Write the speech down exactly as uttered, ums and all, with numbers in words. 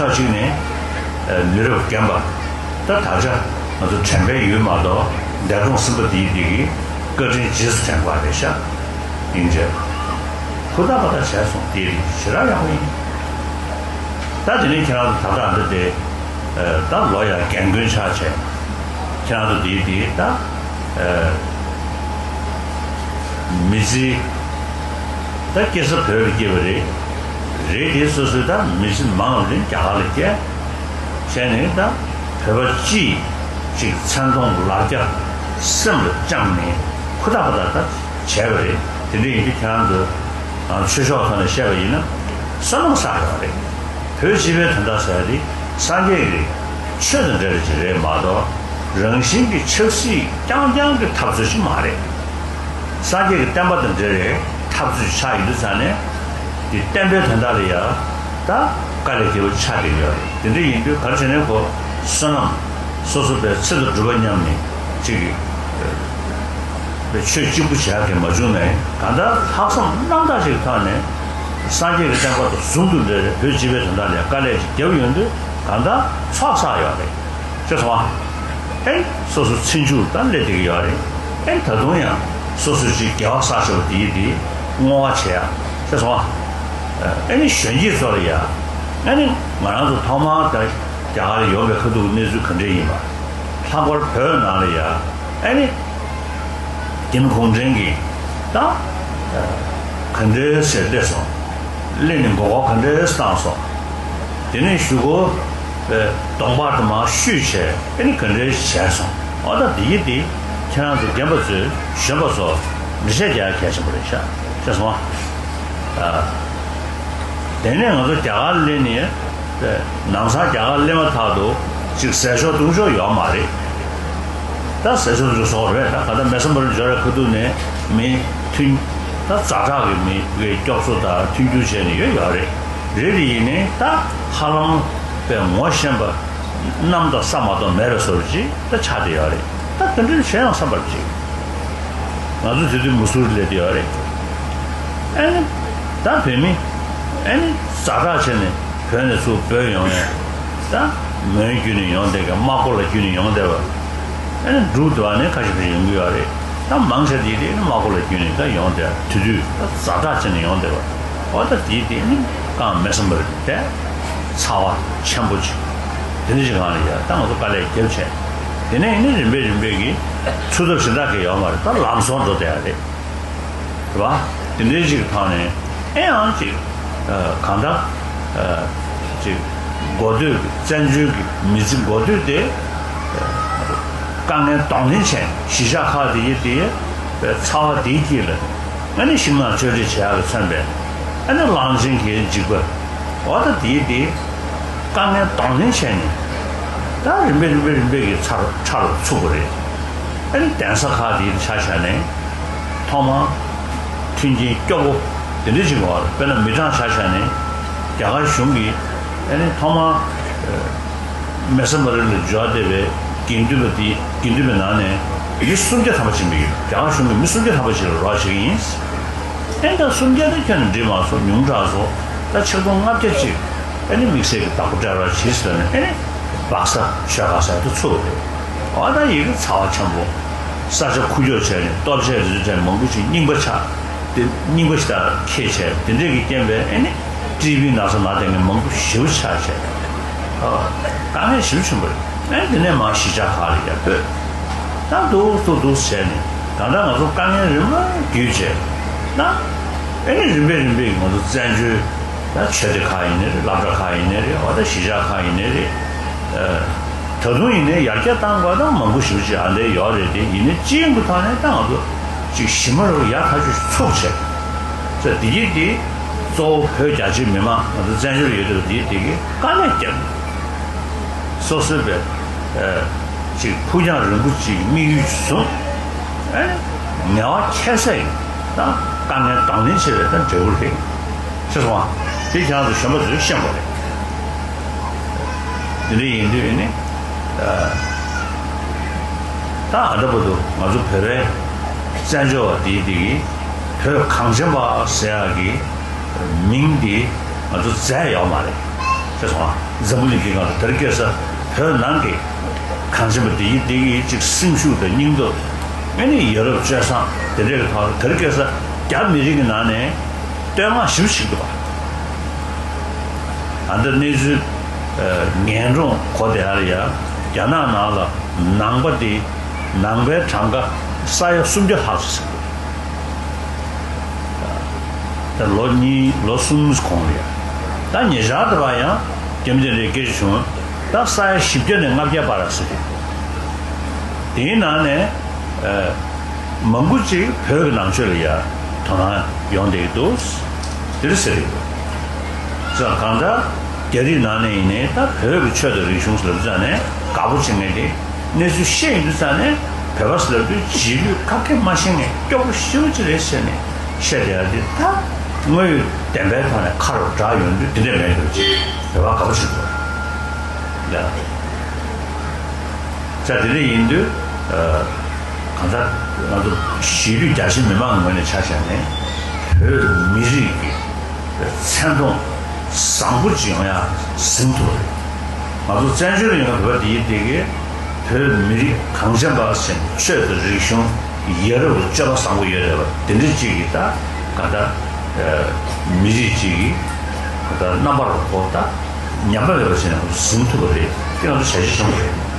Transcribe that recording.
ཕྱོགས་གཅིག་ནས་མི་རབས་རྒན་པ་ད་ད་ཆ་ང་ཚོ་དྲན་པའི་ཡུལ་མ་གཏོགས་འདས་གྲོངས་ཟིན་པ་འདིའི་འདི་གི་བཀའ་དྲིན་རྗེས་སུ་དྲན་པ་རེད་ཤག་ཡིན་ཅེས་ཧུར་ཐག་པ་ཐག་བྱས་སོང་། དེ་རིགས་ཞེ་དྲག་ཡག་པོ་ཡིན། ད་དེ་ནས་ཁྱེད་རང་ཚོ་ད་ལྟ་འདི་དེ་ད་ལོ་ཡང་རྒན་རྒོན་ཆགས་བྱས། ཁྱེད་རང་ཚོ་འདིའི་འདི་ད་མི་ཚེ་ད་སྐྱེ་ས་བོད་ལ་སྐྱེས་པ་རེད། རེད་དེ་སོ་སོའི་ད་མི་ཚེ་མང་བ་རིང་རྒྱ་གར་ལ་སྐྱེས། བྱས་ནས་ད་བོད་པ་སྤྱིའི་ཅིག་མཚན་མཐོང་ལ་རྒྱ་སེམས་ལ་བཅངས་ནས་ཧུར་ཐག་པ་ཐག་ད་བྱས་པ་རེད། དེ་འདྲ་ཡིན་དུས་ཁྱེད་རང་ཚོ་ཆོས་ཕྱོགས་ཐོག་ནས་བཤད་པ་ཡིན་ན་བསོད་ནམས་བསགས་ཡོད་རེད། བོད་སྤྱི་པའི་དོན་དག་ཟེར་ཡ་དེ་སངས་རྒྱས་ཀྱི་ཆོས་དང་འབྲེལ་བ་ཅིག་རེད་མ་གཏོགས་རང་བཞིན་གྱི་ཆབ་སྲིད་རྐྱང་རྐྱང་གི་འཐབ་རྩོད་ཅིག་མ་རེད། སངས་རྒྱས་ཀྱི་བསྟན་པ་དང་འབྲེལ་བའི་འཐབ་རྩོད་ཆགས་ཡོད་དུས་ཙང་ནས་དེ་བསྟན་པའི་དོན་དག་ལ་ཡ་ད་དཀའ་ལས་ཁག་པོ་ཆགས་བསྡད་ཀྱི་ཡོད་རེད། དེ་འདྲ་ཡིན་དུས་ག་རེ་བྱས་ནས་ཁོ་བསོད་ནམས་སོ་སོ་པའི་ཚེ་དང་སྒྲུབ་པ་མཉམ་ནས་ཅིག་གི་པའི་ཆོས་གཅིག་པུ་བྱེད་ཡག་གི་མ་བྱུང་ནའི་གང་ལྟར་ལྷག་བསམ་རྣམ་དག་ཅིག་གི་ཐོག་ནས་སངས་རྒྱས་ཀྱི་བསྟན་པ་དང་ཟུང་དུ་འབྲེལ་བའི་བོད་སྤྱི་པའི་དོན་དག་ལ་དཀའ་ལས་ཅིག་བརྒྱབ་ཡོང་དུས་གང་ལྟར་ཚོགས་བསགས་ཡོད་རེད། ཤེས་སོང་ཨ། ཨེ་སོ་སོ་ཚེ་མཇུག་ད་སླེབས་བསྡད་ཀྱི་ཡོད་རེད། ཨེ་ད་དུང་ཡང་སོ་སོ་ཅིག་དགེ་བ་བསགས་བྱ་བ་དེ་ཡིས་དེ་བསྔོ་བ་བྱེད་ཡ། ཤེས་སོང་ཨ། ཨེ་ནི་གཞོན་སྐྱེས་ཚོ་ལ་ཡ་ཨེ་ནི་ང་རང་ཚོ་ཐོག་མར་ད་རྒྱ་གར་ལ་ཡོང་པའི་ཁ་ཐུག་གི་གནས་ཚུལ་ག་འདྲས་ཡིན་པ། ལྷག་པར་བོད་ནང་ལ་ཡ་ཨེ་ནི་ཏིན་གུང་ཁྲན་གྱིས་ད་ག་འདྲས་ཟེར་སླེབས་སོང་། སླེབས་ནས་མགོ་སྐོར་ག་འདྲས་བཏང་སོང་། དེ་ནས་གཞུག་གུ་གདོང་པར་དུ་མར་བཤུས་བྱས་ཨེ་ནི་ག་འདྲས་བྱས་སོང་། འོ་ད་འདི་ཡིས་དེ་ཁྱེད་རང་ཚོ་རྒན་པ་ཚོས་གཞོན་པ་ཚོ་འགྲེལ་བཤད་རྒྱག་ཡ་གལ་ཆེན་པོ་རེད་ཤག་ཤེས་སོང་ཨ། དེ་ནས་ང་ཚོ་རྒྱ་གར་སླེབས་ནས་ནང་སང་རྒྱ་གར་སླེབས་མ་ཐག་ཏུ་ཅིག་ཟས་ཆོག་བཏུང་ཆོག་ཡོད་མ་རེད། ད་ཟས་ཆོག་བཏུང་ཆོག་བཟོ་རེད། ད་ག་ད་མེ་སམ་བར་འབྱོར་བའི་ཁ་ཐུག་ནས་མི་མཐུན་ད་ཛ་དྲག་གི་མི་གི་སྐྱོབ་གསོ་དང་མཐུན་འགྱུར་བྱས་ནས་ཡོད་ཡོད་རེད། རེད་དེ་ཡིན་ནའི་ད་ཧ་ལམ་པའི་ངོ་ཤེས་པ་གནམ་དང་ས་མ་གཏོགས་མེད་པའི་བཟོ་འདྲ་ཅིག་ད་ཆགས་བསྡད་ཡོད་རེད། ད་ག་འདྲ་བྱས་ཡང་བསམ་པར་ཅིག་ང་ཚོ་དེ་དུས་མུ་སུར་སླེབས་བསྡད་ཡོད་རེད། ཨ་ནི་ད་བོད་མི་ཨ་ནི་ཛ་དྲག་བྱས་ནས་བོད་ནས་ཚུར་བྲོས་ཡོང་ཡས་ད་མོན་བརྒྱུད་ནས་ཡོང་བསྡད་མཁན། རྨ་སྐོར་ལ་བརྒྱུད་ནས་ཡོང་བསྡད་པ་ཨ་ནི་འབྲུག་དེ་བ་ནས་ཁ་ཤས་ཁ་ཤས་ཡོང་གི་ཡོད་རེད། ད་མང་ཆེ་དེ་དེ་ནི་རྨ་སྐོར་ལ་བརྒྱུད་ནས་ད་ཡོང་བསྡད་དུས་དུས་ད་ཛ་དྲག་བྱས་ནས་ཡོང་བསྡད་པ། འོ་ད་དེ་དེ་ནི་རྐང་མེད་བསམ་པ་རེད་དེ། ཚ་བ་ཆེན་པོ་ཅིག་དེ་འདྲ་ཞིག་གང་ལ་ཡ་ད་ང་ཚོ་དཀའ་ལས་རྒྱབ་བྱས། དེ་ནས་ནི་རིམ་པས་རིམ་པས་ཀྱི་ཚུགས་ཐུབ་གཞན་དག་གི་ཡོད་མ་རེད། ད་ལམ་སང་འགྲོ་བསྡད་ཡ་རེད། རེད་བ། དེ་འདྲའི་ཅིག་ཐོག་ནས་ཨེ་ཡང་ཅིག་གང་ལྟར་ཅིག་འགོ་སྟོད་ཀྱི་བཙན་བྱོལ་གྱི་མི་ཚེ་འགོ་སྟོད་དེ་དཀའ་ངལ་གདོང་ལེན་བྱས་གཞིས་ཆགས་ཁག་དེ་ཡི་དེ་ཚ་བ་དེའི་དཀྱིལ་ལ་ཨ་ནི་ཤིང་ནགས་གཅོད་འབྲེག་བྱེད་ཡག་གི་མཚོན་པའི་ཨ་ནི་གླང་ཆེན་གྱི་འཇིགས་པ། འོ་ད་དེའི་དེ་དཀའ་ངལ་གདོང་ལེན་བྱས་ནས་ད་རིམ་པས་རིམ་པས་རིམ་པས་ཀྱི་ཚར་ཚར་ཚུགས་པ་རེད། ཨ་ནི་གདན་ས་ཁག་དེའི་ཆ་བཞག་ནས་ཐོག་མར་མཐུན་རྐྱེན་སྐྱོ་པོ་དེ་འདྲ་ཅིག་ཡོད་རེད། དཔེར་ན་མི་གྲངས་ཆ་བཞག་ནས་རྒྱ་གར་གཞུང་གིས་ཨ་ནི་ཐོག་མར་མེ་སེམས་པ་རི་ལ་འབྱོར་བསྡད་པའི་དགེ་འདུན་པ་དེ་དགེ་འདུན་པའི་ནང་ནས་མི་སུམ་བརྒྱ་ཐམ་པ་ཅིག་མི་ཡོད། རྒྱ་གར་གཞུང་གིས་མི་སུམ་བརྒྱ་ཐམ་པ་ཅིག་ལ་རོགས་བྱེད་ཀྱི་ཡིན། ཨེ་ད་སུམ་བརྒྱ་དེ་ཁྱོན་ནས་འགྲིག་མ་སོང་། ཉུང་དྲགས་སོང་། ད་ཆིག་སྟོང་ལྔ་བརྒྱ་ཅིག་ཨེ་ནི་དམིགས་བསལ་གྱི་བདག་པོ་སྤྲད་རོགས་བྱེད་ཟེར་ནས་ཨེ་ནི་སྦག་ས་ཤོག་ཁག་ཟེར་དུ་ཚུགས་རེད། འོ་ད་ཡི་གེ་ཚ་བ་ཆེན་པོ། ས་ཆ་ཁུག་ཀྱོག་བྱས་ནས་ལྟོ་ཆས་རེ་ཚོ་བྱས་མང་པོ་ཞིག་རྙིང་པ་ཆགས་ཏེ་རྙིང་པ་ཞིག་ད་ཁྱེར་བྱས་དེ་འདྲས་ཀྱི་རྐྱེན་པས་ཨེ་ནི་ཀྲི་བི་ན་ཚ་ན་བསྡད་མཁན་མང་པོ་ཞེ་པོ་ཆགས་བྱས། དཀའ་ངལ་ཞེ་པོ་ཆེན་པོ་རེད། ཨེ་དེ་ནས་མར་གཞིས་ཆགས་ཁག་ལ་ཡར་བོད། ད་འདུག་འདུག་འདུག་བྱས་ནས་ད་ལྟ་ང་ཚོ་དཀའ་ངལ་རིམ་པ་བརྒྱུད་བྱས་ན། ཨེ་ནི་རིམ་པས་རིམ་པས་ང་ཚོ་བཙན་བྱོལ་ད་ཆོས་སྡེ་ཁག་ཡིན་ནའི་རེད། སློབ་གྲྭ་ཁག་ཡིན་ནའི་རེད། འོ་ད་གཞིས་ཆགས་ཁག་ཡིན་ནའི་རེད། ད་དུང་ཡིན་ནའི་ཡར་རྒྱས་གཏང་དགོས་ད་མང་པོ་ཞེ་པོ་ཅིག་ཨ་འདྲས་ཡོད་རེད་དེ། ཡིན་ནའི་སྤྱི་ཡོངས་ཀྱི་ཐོག་ནས་ད་ང་ཚོ་ཅིག་ཞི་མ་རུ་ཡར་ཐག་ཆོད་ཚུགས་བྱས། ད་འདི་གི་འདི་གཙོ་བོ་བོད་རྒྱ་ཆེའི་མི་མང་ང་ཚོ་བཙན་བྱོལ་ཡོད་དུས་འདི་འདི་གི་དཀའ་ལས་བརྒྱབ་ནས། སོ་སོའི་བས་ཅིག་ཕུགས་རྒྱང་རིང་པོ་ཅིག་དམིགས་ཡུལ་བཟུང་། ཨེ་ངལ་བ་ཁྱད་བསད་ཡིན་ན་དཀའ་ངལ་གདོང་ལེན་བྱེད་པའི་ད་འབྲས་བུ་རེད། ཤེས་སོང་ཨ། དེ་ཁྱེད་རང་ཚོ་གཞོན་པ་ཚོས་ཤེས་དགོས་རེད། དེ་འདྲ་ཡིན་དུས་ནི་ད་ཨ་ད་བར་དུ་ང་ཚོ་བོད་པའི་བཙན་བྱོལ་བ་དེའི་དེ་གི་བོད་གངས་ཅན་པ་ཟེར་ཡག་གི་མིང་དེ་ང་ཚོ་མཛད་ཡོད་མ་རེད། སོང་ང་། འཛམ་བུ་གླིང་འདིའི་སྒང་ལ་དེར་སྐྱེས་ས་བོད་ནང་གི་གངས་ཅན་པ་འདི་ཡི་འདི་གི་ཅིག་སེམས་ཤུགས་དང་སྙིང་སྟོབས། ཨ་ནི་ཡ་རབས་སྤྱོད་བཟང་དེ་འདྲའི་གི་ཐོག་ལ་དེར་སྐྱེས་ས་རྒྱ་མི་རིགས་ཀྱི་ནང་ནས་བསྟོད་བསྔགས་ཞེ་པོ་ཞིག་འདུག་པ། ཨ་ད་གནས་ཚུལ་ངན་གྲོང་གོ་དེ་ཧ་ལ་ཡ། རྒྱ་ནག་ནང་ལ་ནང་པ་དེ་ནང་པའི་གྲངས་ཀ་ས་ཡ་སུམ་བརྒྱ་ལྷག་ཙམ་ཟེར་གི་འདུག་ད་ལོ་གཉིས་ལོ་གསུམ་གོང་ལ་ཡ། ད་ཉེ་ཆར་དུ་བ་ཡང་རྒྱ་མི་དེ་འདྲའི་སྐད་ཆ་བྱུང་། ད་ས་ཡ་བཞི་བརྒྱ་ནས་ལྔ་བརྒྱ་བར་ཟེར་གི། དེའི་ནང་ནས་ཨ་མང་པོ་ཅིག་བོད་ཀྱི་ནང་ཆོས་ལ་ཡ་དོ་སྣང་ཡོང་བསྡད་ཀྱི་འདུག་དེ་རེད་ཟེར་གི་འདུག་ཙང་གང་ལྟར་རྒྱ་རིགས་ནང་ནས་ཡིན་ནའི་ད་བོད་ཀྱི་ཆོས་དང་རིག་གཞུང་ཟེར་ལབ་ཙང་ནས་དགའ་པོ་བྱེད་མཁན་དེ། གནས་ཚུལ་བཤད་ཡོང་དུས་ཙང་ནས་བོད་པ་ཟེར་ལབ་དུས་རྗེས་ལུས་ཁ་སྐད་མ་ཤེས་མཁན་སྐྱོ་པོ་ཞེ་པོ་ཅིག་རེད་ཟེར་ནས་བཤད་བསྡད་ཡ་དེ། ད་དངོས་ཡོད་བདེན་པའི་ཐོག་ནས་ཁ་རུ་བསྒྲགས་ཡོང་དུས་དེ་འདྲ་མེད་འགྲོ་ཅིག་བོད་པ་དགའ་པོ་བྱེད་དགོས་ལ། ད་དེ་འདྲ་ཡིན་དུས་གང་ལྟར་ང་ཚོ་གཞིས་ལུས་རྒྱ་ཆེ་མི་མང་གི་ངོས་ནས་ཆ་བཞག་ནས་བོད་མི་རིགས་ཀྱི་མཚན་མཐོང་བཟང་པོ་ཅིག་ཡོང་ཡ་ཟིན་ཐུབ་པ་རེད། ང་ཚོ་བཙན་བྱོལ་ཡོང་བའི་བོད་པ་དེ་ཡིན་དེ་གིས་བོད་མི་རིགས་གངས་ཅན་པ་ཟེར་ནས་ཆོས་དང་རིག་གཞུང་ཡ་རབས་ཀྱི་སྤྱོད་པ་བཟང་པོ་ཡོད་རེད་པ། དེ་འདྲ་ཅིག་གིས་ད་ག་ད་མི་རིགས་ཅིག་གིས་ག་ད་རྣམ་པ་རོ་ཁོ་ད་ཉམས་པ་མེད་པ་བྱས་ནས་ཟིན་ཐུབ་པ་རེད། དེ་ང་ཚོ་བྱ་གཞི་ཆེན་པོ་རེད།